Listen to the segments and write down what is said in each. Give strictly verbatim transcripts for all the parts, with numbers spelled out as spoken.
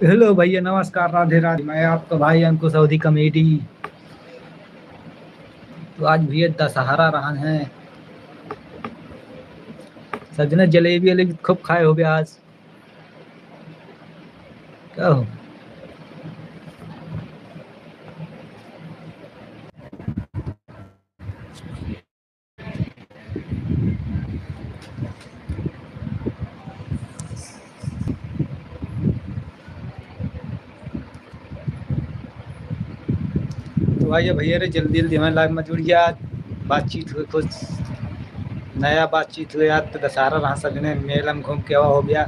Hello भैया, नमस्कार, राधे राधे। मैं आपका भाई अंकुश अवधी comedy। तो आज भैया दशहरा रहन है, सब जने जलेबी वलेबी खूब खाए होबे आज। का हो? तो भाई, भैया रे, जल्दी जल्दी हमारे live में जुड़ गया। बातचीत हुए, कुछ नया बातचीत हुए यार। तो दशहरा रहा, सब जने मेला में घूम के आवा हो गया।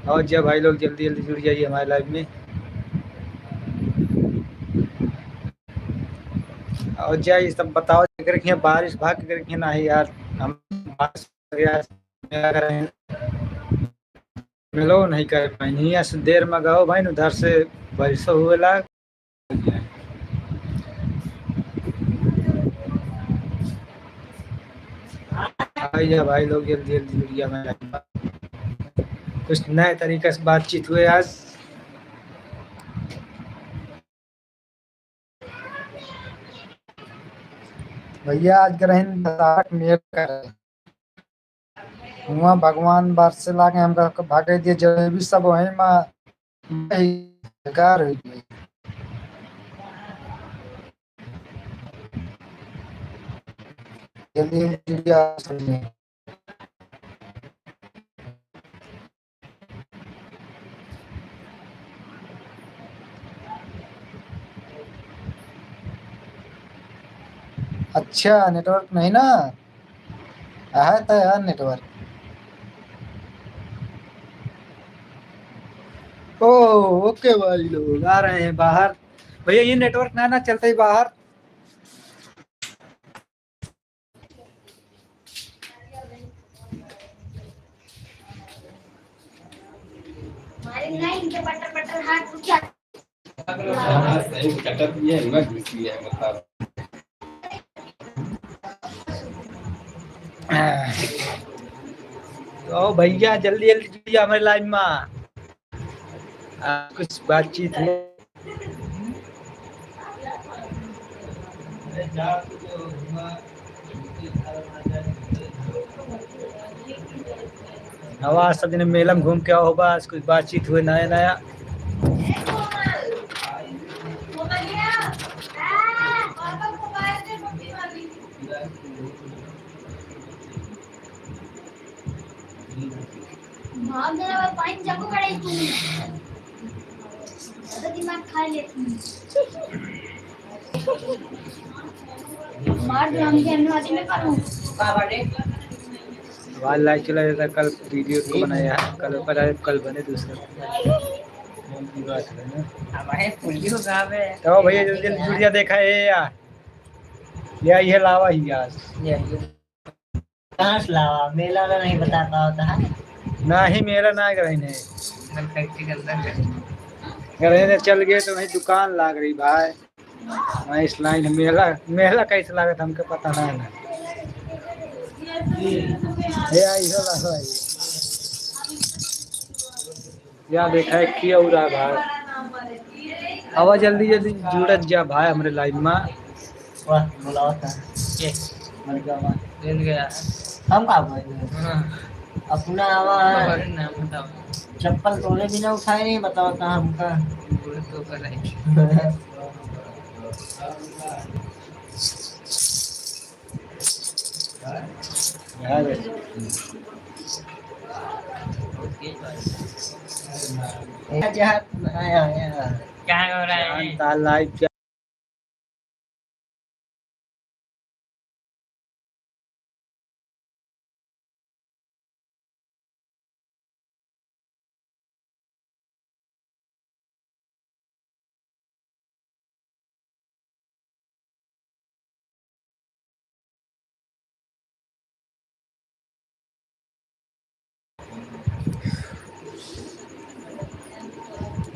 और जा भाई लोग, जल्दी जल्दी जुड़ जाइए हमारे live में। और जा, ये सब बताओ, केकरे के हियाँ बारिश भा केकरे के हियाँ नाही यार। हम बारिश वगैरह मेला करे, मेलो नहीं कर पाएंगे। यहाँ से देर में गओ भाई, उधर से बारिश हुए लाग। आइए भाई लोग, जल्दी जल्दी जुड़िया में। कुछ नए तरीका से बातचीत हुए आज। भैया, आज के रहन दशहरा के मेला करे। हुआं भगवान बरसे लागे, हमका भागे दिए, जलेबी सब वहीं मा बेकार हो गई। जलेबी सब में। अच्छा, network नहीं ना? है तो यार network। ओह, OK भाई लोग, आ रहे हैं बाहर। भैया, ये network ना, ना चलते ही बाहर। हमारे ना इनके पटर पटर हाथ उठा। हाँ, सही कटत भी है, हिम्मत भी है, मतलब। तो भैया, जल्दी जल्दी जुड़िए हमारे live में। आ, कुछ बातचीत है। आवा, सब जने मेला में घूम के आओ बा, आज कुछ बातचीत हुए नया नया। भाग जा, पानी जाको कड़ाई तू। ज्यादा दिमाग खा ले। मार दो, हम के अनुवादी में करूँ। वाइल्ड लाइफ चला जाता, कल वीडियो को बनाया है, कल ऊपर आए, कल बने दूसरा। ये बात है ना। अब आए पुलियो गावे। तो भैया, जल्दी जल्दी जुड़िया देखा है यार। या ये लावा ही यार। ये, ये। कहाँ से लावा? मेला वाला नहीं बता पावत है। नाही, मेला ना गए ने। मन फैक्ट्री के अंदर गए। गए ने, चल गए तो वहीं दुकान लाग रही भाई। वहीं इस लाइन मेला, मेला कैसे लागत हमके पता ना है ना। ये आई हो भाई। या देखा है, किया उड़ा भाई। आवा जल्दी जल्दी जुड़त जा भाई हमरे लाइव में। वाह, बुलावा था। के? मर गया वाह। मिल गया। हम का बोल रहे हैं? हाँ। अपना आवा है। अरे ना, बताओ। चप्पल तोड़े बिना उठाए नहीं, बताओ तो हमका। बोले तो कर रहे। क्या हो रहा है? शांत आ, live चल।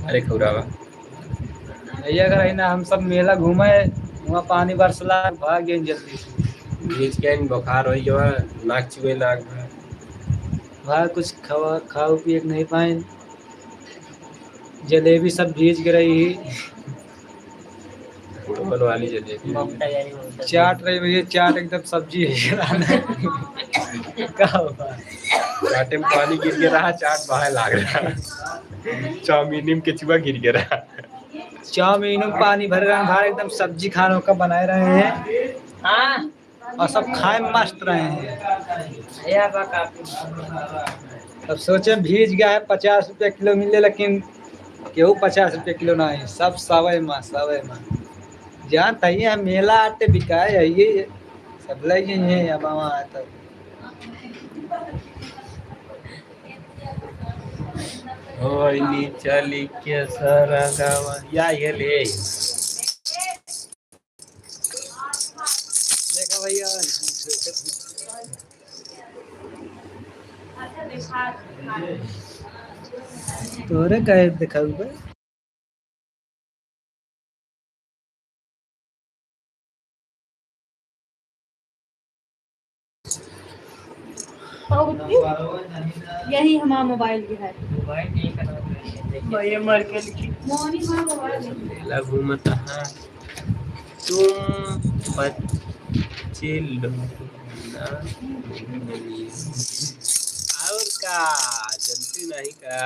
अरे खौरावा। भैया, अगर है ना, हम सब मेला घूमे, वहाँ पानी बरसला, भाग गए जल्दी से। भीज के इन बुखार होइ गवा, नाक चुए लाग बा। भाई कुछ खावा, खाऊ पिए के नहीं पाए, जलेबी सब भीज के रही। गुड़वन वाली जलेबी। ममता यारी ममता। चाट रही भैया, चाट एकदम सब्जी है। का हुआ? चाटे में पानी गिर के रहा, चाट बाहर लाग रहा। चाउमीन में केचुआ गिर के रहा। चाउमीन में पानी भर रहा है, बाहर एकदम सब्जी खानों का बनाए रहे हैं। हाँ। और सब खाए में मस्त रहे हैं। यह बा काफी। अब सोचे भीज गया है, पचास रुपया किलो मिले, लेकिन केहू पचास रुपया किलो ना है, सब सवै मा, सवै मा। जानत है ये मेला आटे बिकाए है, ये सब लइ गए हैं, अब वहाँ आता। ओए नी चली के सारा गावा, या ये ले। देखा भैया, तोरे काहे देखाऊ बे? यही हमारा मोबाइल भी है। मोबाइल नहीं करना। भैया मर के लिखी। मोनी हमारा मोबाइल नहीं। मेला घूमत रहा। तुम बच्चे लोग ना। और का, जल्दी नहीं का।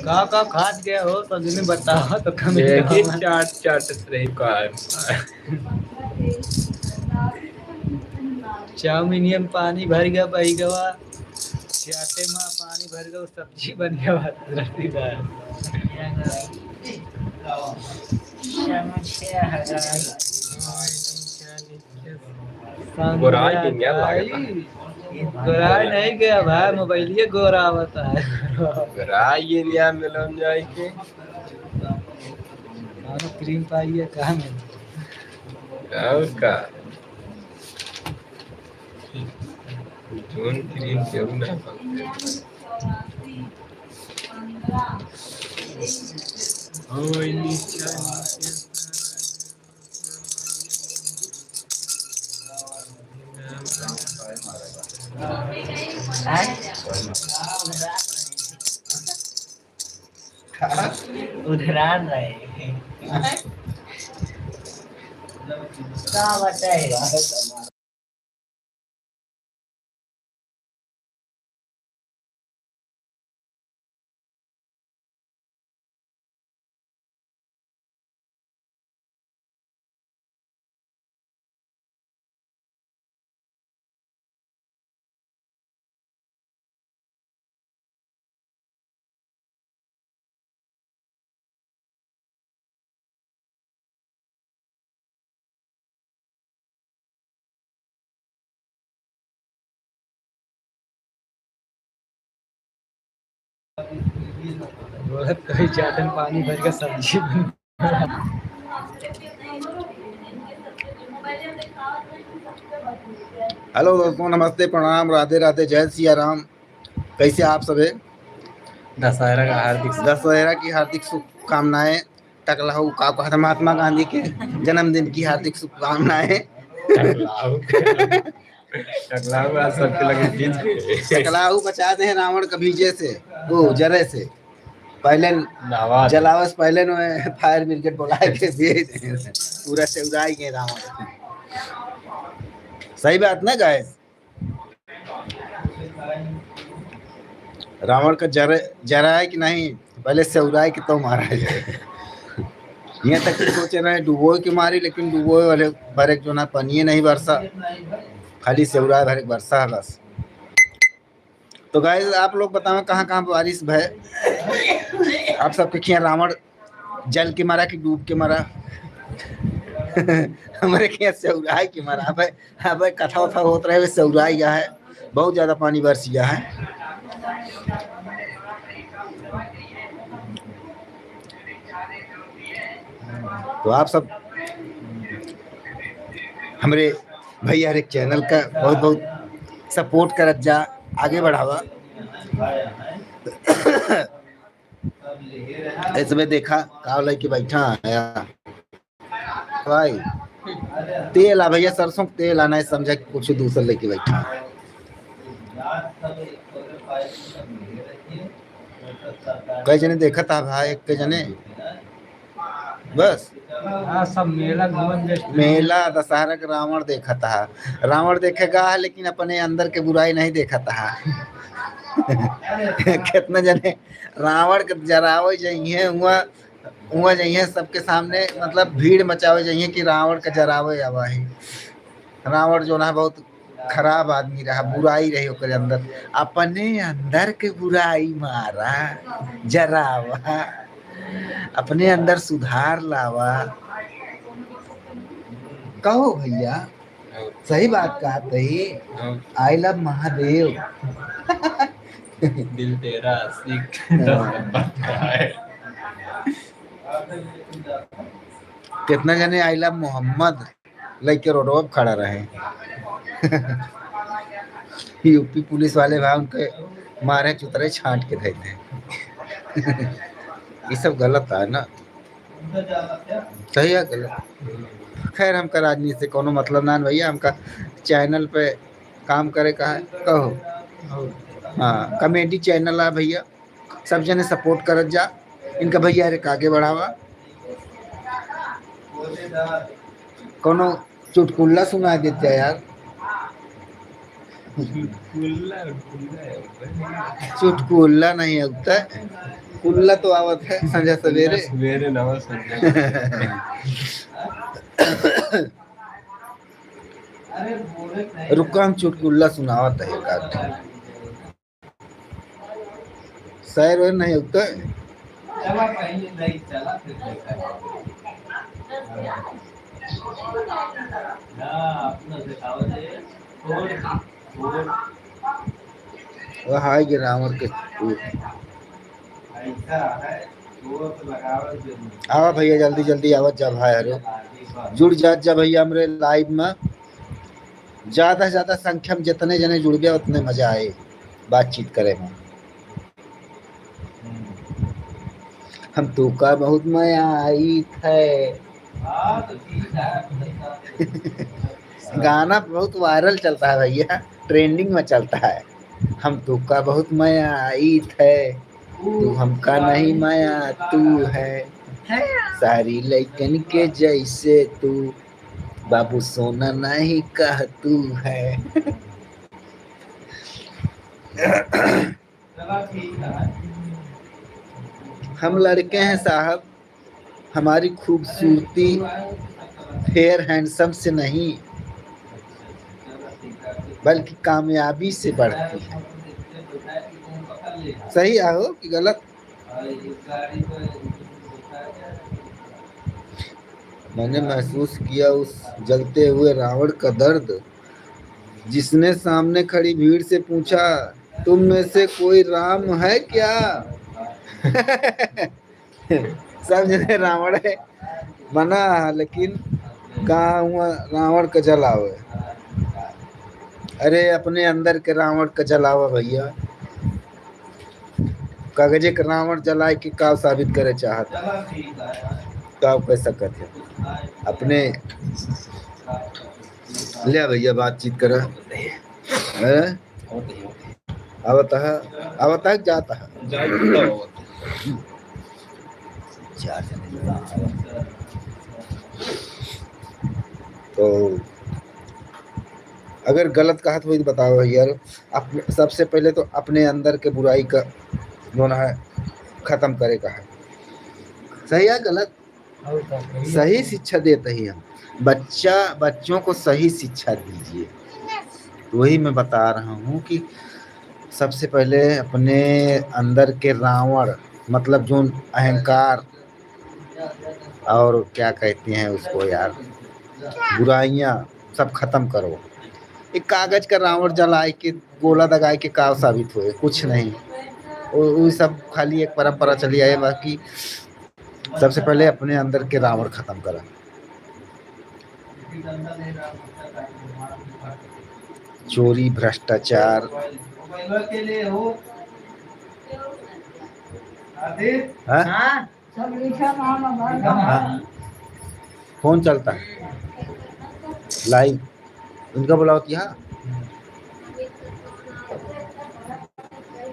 का का खात गए हो, तो जने बताओ तो कम। चाट चाटत रही का। चाउमीनिया में पानी भर गया, बही गवा। चाटे में पानी भर गया, सब्जी बन गया, भात रसदार। गोराई के न्याय लागता। गोराई नहीं गया भाई, मोबाइलिए गोरा आवता है। गोराई ये न्याय मिलन जाए के। कौनो क्रीम पाइए, कहाँ मिले? और का? जोन क्रीम केहू ना पावे। ओए नीचा, नीचा। उधरान रहे। का बताए? बोलत कही चाटन पानी भर के सब्जी बन। हेलो दोस्तों, नमस्ते, प्रणाम, राधे राधे, जय सिया राम। कैसे आप सभी? दशहरा का हार्दिक दशहरा की हार्दिक शुभकामनाएं। टकलाऊ का कहत महात्मा गांधी के जन्मदिन की हार्दिक शुभकामनाएं। टकलाऊ। टकलाऊ आज सबके लगे जीत गए। टकलाऊ बचा दे रावण का भीजे से, वो जरे से। पहले नवाज। जलावे से पहले न fire brigade बुलाए के भेज दे। पूरा सेउराई के रावण। सही बात ना guys? रावण का जर-, जराए कि नहीं, पहले सेउराए कि तो मारा जाए। यहाँ तक कि सोचे रहे डुबोए के मारी, लेकिन डुबोए वाले भरे जो ना पनिये नहीं बरसा, खाली सेउराए भरे बरसा है बस। तो guys, आप लोग बताओ कहाँ कहाँ बारिश भय, आप सबके खिया रावण जल के मरा कि डूब के मरा? हमरे के यहाँ सेउराई के मरा। अबे, अबे कथा उथा होत रहे, सेउराई गया है, बहुत ज्यादा पानी बरस गया है। तो आप सब हमरे भैया हर एक channel का बहुत बहुत support करत जा। आगे बढ़ावा। इसमें देखा का लेके बैठा है भाई, तेल आ भैया, सरसों के तेल आना है, समझा कि कुछ दूसर लेके बैठा है। कई जने देखत हा भाई, एक जने बस। हाँ, सब मेला घूमन just मेला दशहरा के रावण देखत हा, रावण देखे गा है, लेकिन अपने अंदर के बुराई नहीं देखत हा। कितना जने रावण के जरावे जइहे, हुआ, हुआ जइहे सबके सामने, मतलब भीड़ मचावे जइहे कि रावण के जरावे आवा है। रावण जो ना बहुत खराब आदमी रहा, बुराई रही ओकरे अंदर। अपने अंदर के बुराई मारा, जरावा, अपने अंदर सुधार लावा। कहो भैया, सही बात कहत ही। हाँ। I love महादेव। दिल तेरा आशिक हाँ। दस नंबर का है। कितना जने I love मोहम्मद लेके रोडवा पे खड़ा रहे। यूपी पुलिस वाले भाई उनके मारे चुतरे छांट के धइले। ये सब गलत है ना, सही है गलत। खैर, हमका राजनीति से कोनो मतलब ना है भैया, हमका channel पे काम करे का है। कहो, हाँ, comedy channel है भैया, सब जने support करत जा इनका भैया रे, आगे बढ़ावा। कोनो चुटकुल्ला सुना देते यार। चुटकुल्ला, चुटकुल्ला है। चुटकुल्ला नहीं होता है, कुल्ला तो आवत है संझा सवेरे। सवेरे नवा संझा। रुका, हम चुटकुल्ला सुनावत है एक आध। शायर वायर नहीं होता है। वो हाय गे रावण के पूत। आवा भैया, जल्दी जल्दी आवत जा भाई, हरो जुड़ जात जा भैया हमरे live में। ज्यादा से ज्यादा संख्या में जितने जने जुड़बे, उतने मजा आए बातचीत करे में। हम तो का बहुत मया आई थे। गाना बहुत viral चलता है भैया, trending में चलता है। हम तो का बहुत मया आई थे, तू हमका नहीं मया तू है। सारी लइकन के जैसे तू बाबू सोना नहीं कह तू है। हम लड़के हैं साहब, हमारी खूबसूरती fair handsome से नहीं, बल्कि कामयाबी से बढ़ती है। सही आहो कि गलत? मैंने महसूस किया उस जलते हुए रावण का दर्द, जिसने सामने खड़ी भीड़ से पूछा, "तुम में से कोई राम है क्या?" सब जने रावण है, मना है, लेकिन कहाँ हुआ रावण का जलावे? अरे, अपने अंदर के रावण का जलावा भैया। कागजे के रावण जलाए के का साबित करे चाहत? का कह सकत है? अपने ले भैया, बातचीत करा। हैं? आवत है, आवत है, जात है। तो अगर गलत कहत होई तो बताओ यार। अप-, सबसे पहले तो अपने अंदर के बुराई का जो ना है, खत्म करे का है। सही है गलत? और का कही? सही शिक्षा देते ही हम। बच्चा, बच्चों को सही शिक्षा दीजिए। तो वही मैं बता रहा हूँ कि सबसे पहले अपने अंदर के रावण, मतलब जो अहंकार और क्या कहते हैं उसको यार, बुराइयाँ, सब खत्म करो। एक कागज का रावण जलाए के, गोला दगाए के का साबित होए? कुछ नहीं। वो, वो सब खाली एक परंपरा चली आए, बाकी सबसे पहले अपने अंदर के रावण खत्म करा। चोरी, भ्रष्टाचार, के लिए हो। आदित्य? हाँ? हाँ। सब लिखा नाम है, हाँ। फोन चलता है। Live। उनका बुलाओ तो यहाँ।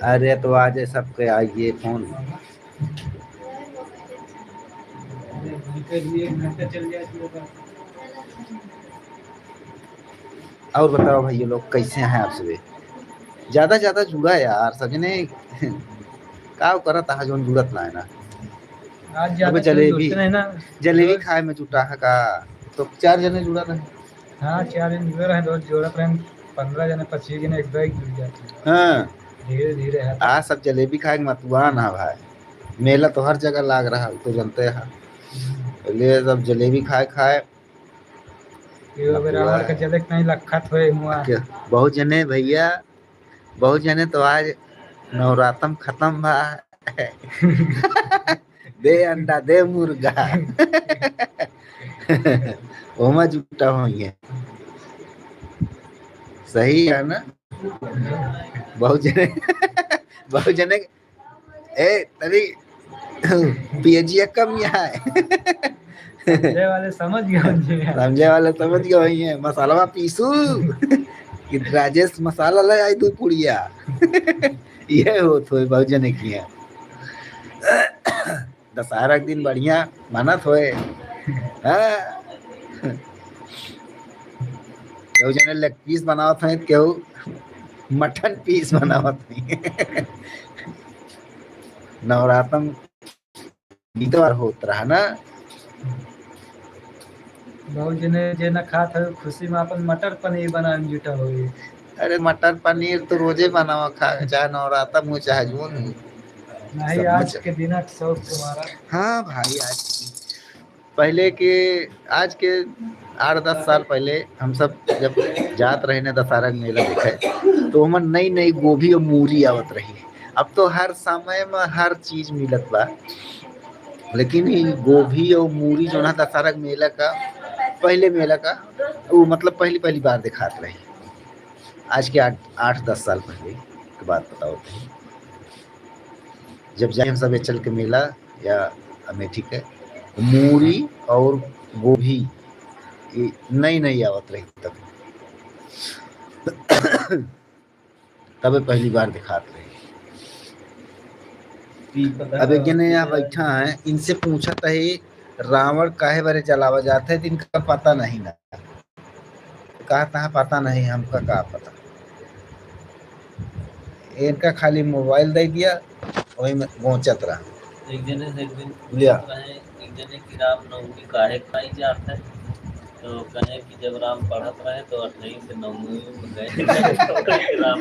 अरे तो आज सबके आइए फोन। और बताओ भाई लोग, कैसे हैं आप सभी? ज्यादा ज्यादा जुड़ा यार सब जने। का करत आहा जोन जुड़त ना है ना? आज ज्यादा अबे कोई जलेबी, जुड़ते नहीं ना। जलेबी रोज खाए में जुटा है का? तो चार जने जुड़ा रहे। हाँ, चार जने जुड़े रहे, रोज जोड़त रहे, पन्द्रह जने, पच्चीस जने एक बैग जुड़ जाते हैं। हाँ। धीरे धीरे है। आज सब जलेबी खाए के मतुआन है भाई। मेला तो हर जगह लाग रहा है, तो जानते हैं। हम्म। पहले सब जलेबी खाए खाए ये अब रावण का जलेक नहीं लखत होए हुआ। के-, बहुत जने भैया, बहुत जने तो आज नवरातम खतम बा। दे अंडा, दे मुर्गा। ओमा जुटा होइए। सही है ना? बहुत जने, बहुत जने ए, तनी पियजिया कम यहाँ है। समझे वाले समझ गए होंगे। समझे वाले समझ गए होंगे। मसालवा पीसू कि राजेश मसाला ले आई दू पुड़िया। ये होत होए बहुत जने किया। दशहरा के दिन बढ़िया मानत होए। हाँ। केहू जने leg piece बनावत हैं, केहू mutton piece बनावत हैं। नवरातन इतवार होत रहा ना। बहुत जने जे ना खात हवे, खुशी में अपन मटर पनीर बनावे में जुटा होई। अरे, मटर पनीर तो रोजे बनावा खा, चाहे नवरातन हो, चाहे जौन हो। नहीं, सब आज मजा। के दिन शौक तुम्हारा। हाँ भाई, आज के दिन। पहले के, आज के आठ दस साल पहले हम सब जब जात रहे ना दशहरा के मेला देखे, तो ओमन नई नई गोभी और मूरी आवत रही। अब तो हर समय में हर चीज मिलत बा, लेकिन ई गोभी और मूरी जो ना दशहरा के मेला का, पहले मेला का, वो मतलब पहली पहली बार दिखात रही। आज के आठ, आठ दस साल पहले के बात बतावत है। जब जाए हम सब चल के मेला या अमेठी के, मूरी और गोभी ये नई नई आवत रही तब, तबे पहली बार दिखात रही। अब एक जने यहाँ बैठा है, इनसे पूछत है रावण काहे बरे जलावा जात है, तो इनका पता नहीं ना। कहा तहाँ पता नहीं, हमका का पता। इनका खाली मोबाइल दे दिया, वही में गोचत रहा। एक जने से एक दिन लिया। पूछत रहे, एक जने की रामनवमी काहे खाई जात है, तो कहे कि जब राम पढ़त रहे तो अठई से नवमी में गए। राम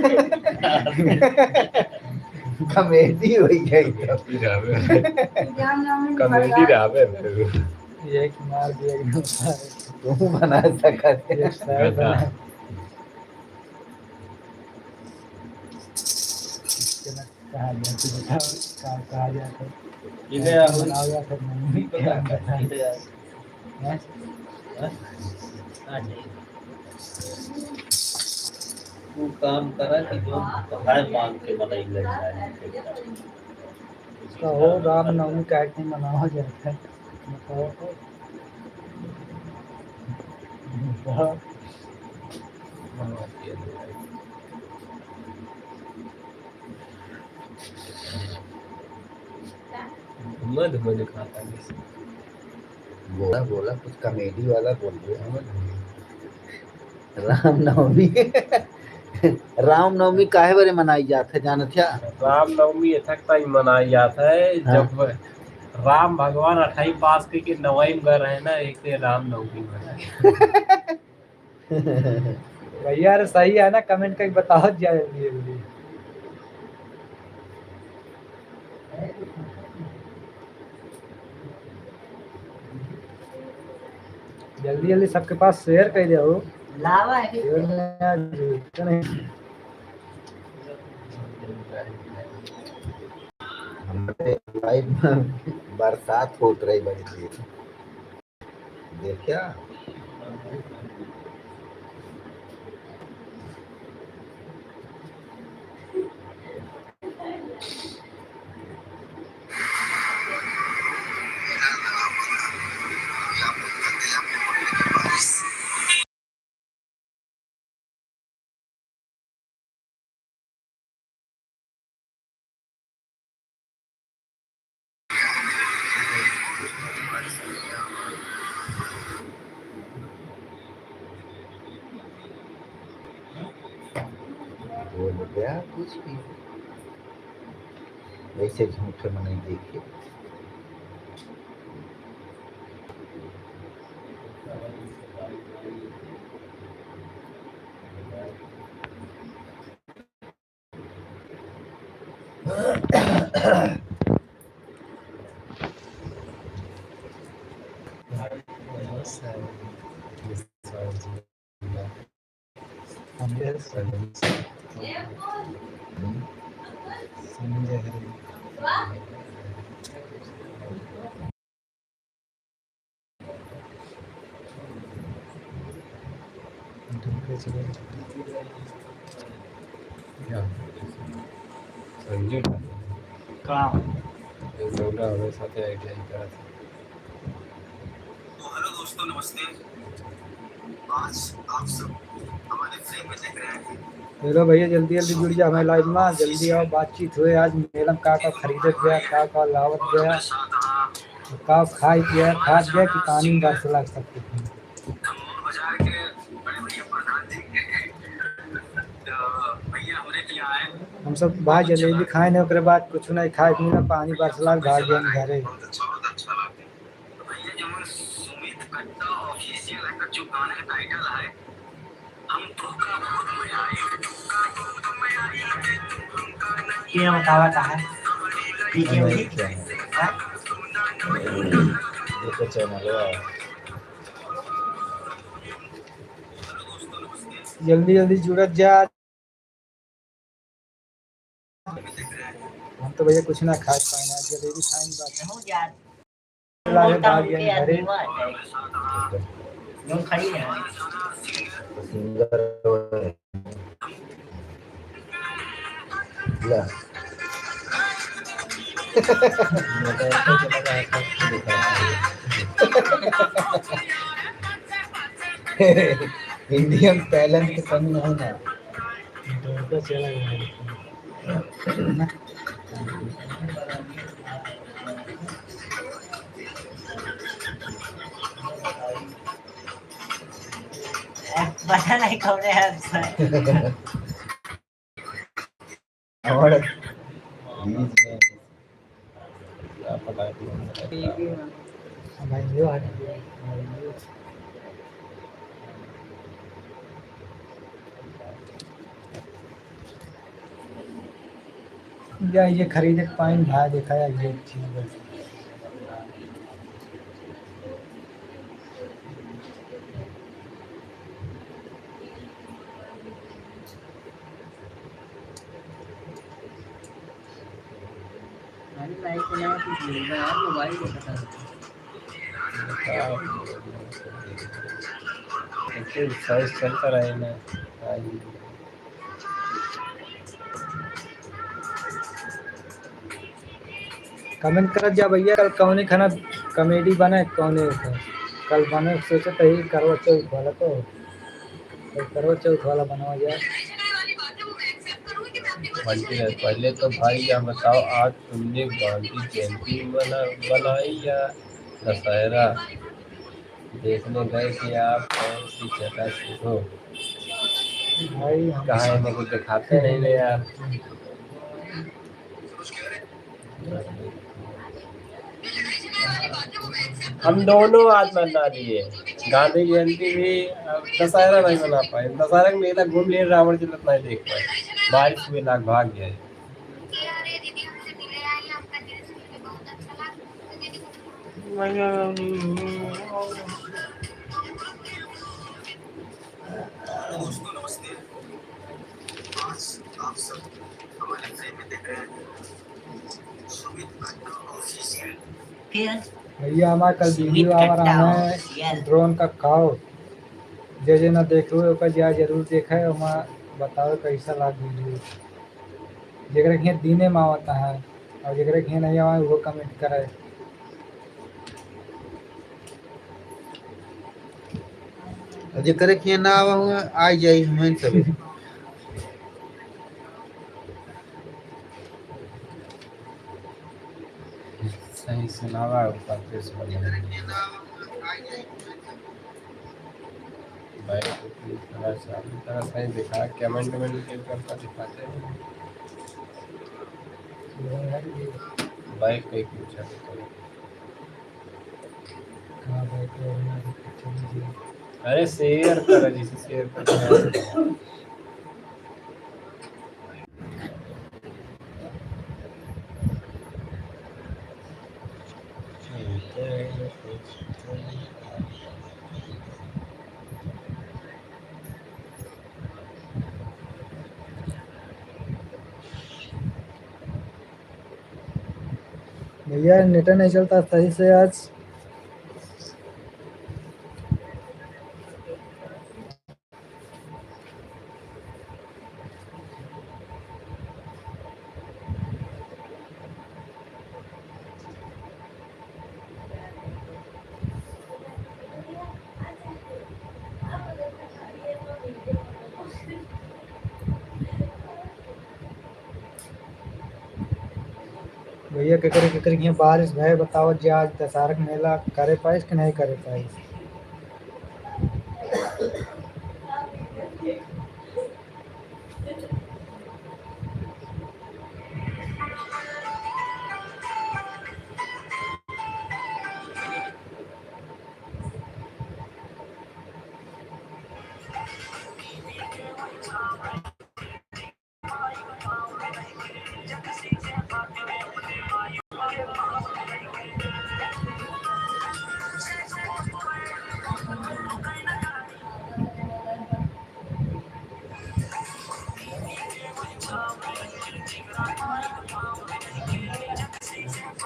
कॉमेडी हो गई तो। रामनवमी कॉमेडी रहबे। एक मार दिया एकदम। तू बना सकत है। एक साइड बना। कहा जाता है, बताओ, का कहा जाता है? इधर आओ। बनाओ या फिर नहीं? इधर आओ। इधर आओ। हैं? हैं? हाँ, ठीक। तू काम करा कि जो भाई मांग के बनाई ले जाए। कहो, रामनवमी काहे के मनावा जाता है? बताओ तो। मध मध खाता है। बोला, बोला, कुछ कॉमेडी वाला बोल दो। रामनवमी, रामनवमी काहे बरे मनाई जात है, जानत है? रामनवमी एथक ताई मनाई जात है, हाँ। जब राम भगवान अठाई पास के, के नवाई में गए रहे ना, एक दिन रामनवमी मनाई। भैया, अरे सही है ना, comment करके बताओ जल्दी जल्दी। जल्दी जल्दी सबके पास share कर दो। लावा है। Share में आज नहीं। हमारे live में बरसात होत रही बड़ी तेज। देखा? बोल गया कुछ भी, वैसे झूठे मनई देखे। संजय का? ये लौंडा हमारे साथ आई टी आई करा था। तो हेलो दोस्तों, नमस्ते। आज आप सब हमारे फ्रेम में देख रहे हैं। हेलो भैया, जल्दी जल्दी जुड़ जा हमारे लाइव में, जल्दी आओ, बातचीत होए। आज मेला में का का खरीदत गया, का का लावत गया, का खाए पिया, खात गया कि पानी में बरस लाग सकते थे। हम सब भाई जलेबी खाए नहीं, ओकरे बाद कुछ नहीं खाए, पीना पानी बरस लाग, भाग गए घरे। तो भैया जवन सुमित कट्टा ऑफिशियल है, जो गाने का टाइटल है, हम धोखा बहुत में आई, धोखा बहुत में आई, तुम हमका नहीं ये बतावा कहाँ है? ये क्या नहीं, है? क्या है? हाँ? ये तो चैनल है। जल्दी जल्दी जुड़त जा। हम तो भैया कुछ ना खा पाए ना, जलेबी खाएंगे बात। लागे भाग गए घरे। ला। इंडियन टैलेंट के कमी है ना। पता नहीं कौन है। और बीच में क्या पता है, कौन सा है। या ये खरीदे के पाइन भाई, देखा या ये चीज बस। अरे भाई, सुना कुछ बोल रहा है, मोबाइल को पता नहीं। एक्चुअली साइज चलता रहे ना। कमेंट करत जा भैया, कल कौने खाना कॉमेडी बने, कौने का? कल बने, सोचे तो ही करवा चौथ वाला तो, तो करवा चौथ वाला बनवा जाए। बंटी है, पहले तो भाई यह बताओ, आज तुमने गांधी जयंती मना-, मनाई या दशहरा? देखने गए कि आप कौन सी जगह से हो। भाई, हम कहाँ है, मेरे को दिखाते नहीं ना यार। हम दोनों आज मना लिए, गांधी जयंती भी, अब दशहरा नहीं मना पाए। दशहरा का मेला घूम लिए, रावण चलत नहीं देख पाए, बारिश में लाग भाग गए। दोस्तों नमस्ते, आज आप सब हमारे फ्रेम में देख रहे हैं सुमित कट्टा ऑफिशियल। भैया, हमार कल सुमित वीडियो आवा कट्टा रहा है ऑफिशियल। ड्रोन का खाओ, जे जे ना देखे हुए ओकर जा जरूर देखे, ओमा बताओ कैसा लाग वीडियो। जेकरे के हियाँ दिने में आवत है और जेकरे के हियाँ नहीं आवा, वो कमेंट करे। और जेकरे के हियाँ ना आवा हुआ, आ जाई हमें सब। सही सुनावा, ऊपर से सुनावा। भाई, थोड़ा सा, थोड़ा सा ही दिखा, comment वमेंट के ऊपर का दिखाते हैं। भाई, कोई पूछा तो करो। हाँ भाई, कोरोना के पीछे भी जी। अरे, शेयर करो, जिसे शेयर करना है। भैया, नेट नहीं चलता सही से आज। भैया, केकरे केकरे हियाँ बारिश भय बतावत जे आज दशहरा के मेला करे पाइस कि नहीं करे पाइस?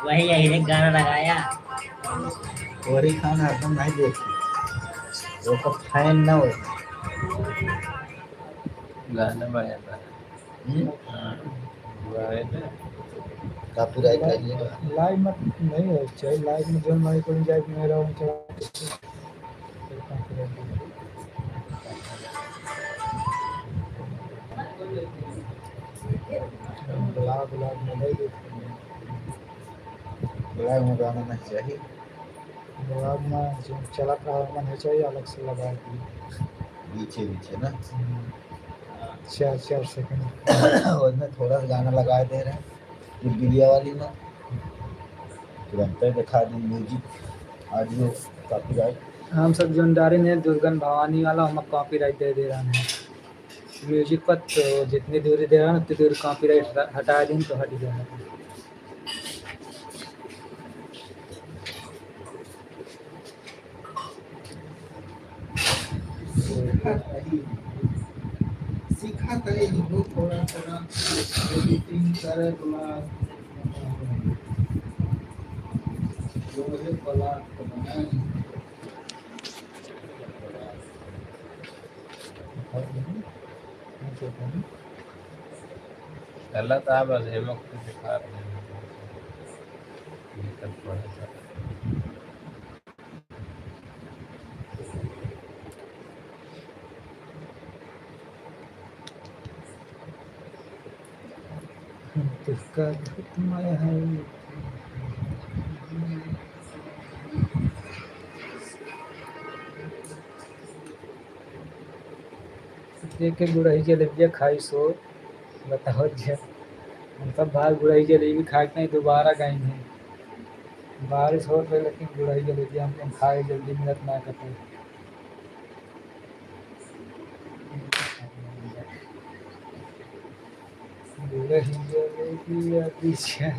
वही यही एक गाना लगाया। वही खाना हरदम नहीं देखी, वो तो फैन ना हो। गाना बजाता है। हम्म? हाँ, गाए थे। Copyright लाइव, लग जाएगा। लाइव मत नहीं हो चाहिए, लाइव में जो हमारे को जाए, मेरा उनका ब्लॉग, ब्लॉग में नहीं देखते हैं। ब्लॉग में गाना नहीं चाहिए। ब्लॉग में जो चलत रहा, ओमन है चाहिए अलग से लगा दिए। बीचे बीचे ना? हम्म। चार, चार सेकंड। उसमें थोड़ा सा गाना लगा दे रहे हैं, ये बिलिया वाली में। तुरंत दिखा दी music, audio, copyright। हम सब जोन डारे हैं दुर्गन भवानी वाला, हम copyright दे दे रहे हैं। Music पर तो जितनी दूरी दे रहा है, उतनी दूर copyright हटा, हटा दिन तो हट गया है। सीखा तई, सीखा तई, थोड़ा, थोड़ा editing करे वाला, जो है वाला तो बनाए। गलत आ बस, एमे कुछ दिखा रहे हैं। दिक्कत पड़ा था। तुझका बहुत माया है। देख के गुड़ही जलेबिया खाई सो, बताओ जी। हम सब भाई गुड़ही जलेबी खा के नहीं दोबारा गए हैं। बारिश होत रहे लेकिन गुड़ही जलेबिया हमको खाए जल्दी मिलत ना करते। गुड़ही जलेबिया पीछे।